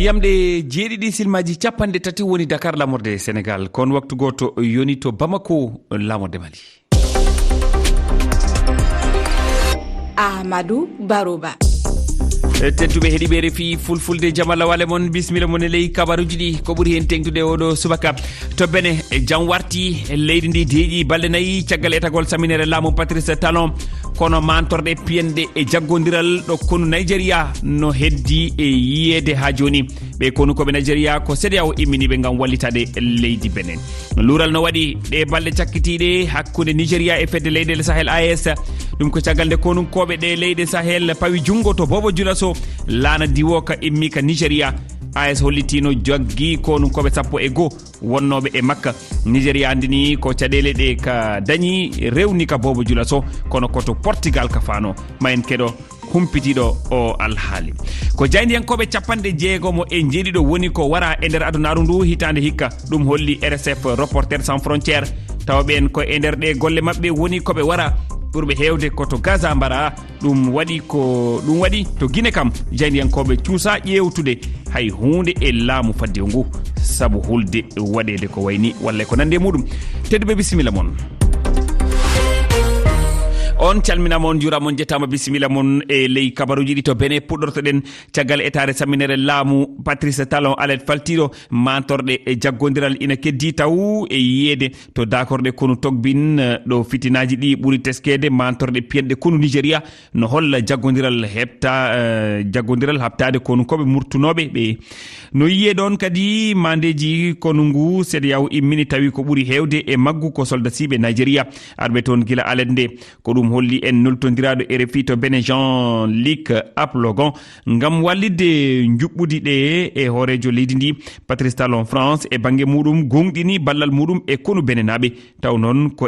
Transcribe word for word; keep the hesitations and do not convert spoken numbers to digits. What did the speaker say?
Ɗamɗe jeeɗiɗi, silmaji capanɗe tati woni Dakar, lamorde Senegal. Kon waktu gooto yoni to Bamako, lamorde Mali. Ahmadou Barouba. E, tedduɓe heɗiɓe R F I Fulfulde, jamala wale mon, bismilla mon e ley kabaruji ɗi. Ko ɓuri hen tengtude oɗo subaka to Bene, e, jam warti, e, leydi ndi deeƴi balɗe nayi caggal etagol saminere laamu Patrice Talon. Kono mantorɗe piyanɗe e jaggondiral ɗo konu Nigeria no heddi e yiyeede ha joni. Ɓe konukoɓe Nigeria ko CEDEAO imminiɓe ngam wallitade leydi Benin. Luural no waɗi ɗe balɗe cakkitiiɗe hakkunde Nigeria e fedde leyɗeele Sahel, A E S. Ɗum ko caggal nde konunkooɓe ɗe leyɗe Sahel pawi junngo to Bobo Julaso, laana diwooka immi ka Nigeria. A E S hollitino jaggi konunkooɓe sappo e goo wonnooɓe e makka. Nigeria anndini ko caɗeele ɗe ka dañi rewni ka Bobo Julaso, kono ko to Portugal ka faano. Ma en keɗo humpitiiɗo o alhaali. Ko jaayndiyankooɓe capanɗe jeegomo e njeeɗiɗo woni ko wara e nder adunaaru ndu hitaande hikka. Ɗum holli R S F, Reporters Sans Frontières. Tawa ɓeen ko e nder ɗe golle maɓɓe woni ko ɓe wara. Ɓurɓe heewde ko to Gaza mbara. Ɗum waɗi ko, ɗum waɗi to Gine kam, jaayndiyankooɓe cuusa ƴeewtude hay huunde e laamu faddewu ngu, sabu hulde waɗeede ko wayni walla ko nande e muɗum. Tedduɓe, bisimilla mon. On calminama, on juurama, on jettama, bisimilla mon e ley kabaruji ɗi to Bene. Puɗɗortoɗen caggal etaare samminere laamu Patrice Talon Alet faltiiɗo. Mantorɗe e jaggondiral ina keddi taw e yiyeede to daakorɗe konu Togbin, eh, ɗo fitinaaji ɗi ɓuri teskeede, mantorɗe piyanɗe konu Nigeria no holla jaggondiral heɓta, eh, jaggondiral haɓtaade konunkooɓe murtunooɓe ɓe. No yiyee ɗoon kadi mandeeji konu ngu CEDEAO immini tawi ko ɓuri heewde e maggu ko soldasiiɓe Nigeria arɓe toon gila alet nde. Ko ɗum holli en nultondiraaɗo R F I to Benin, Jean-Luc Aplogon, ngam wallitde njuɓɓudi ɗe e hooreejo leydi ndi, Patrice Talon. France e bannge muɗum goongɗini ballal muɗum e konu benenaaɓe. Taw noon ko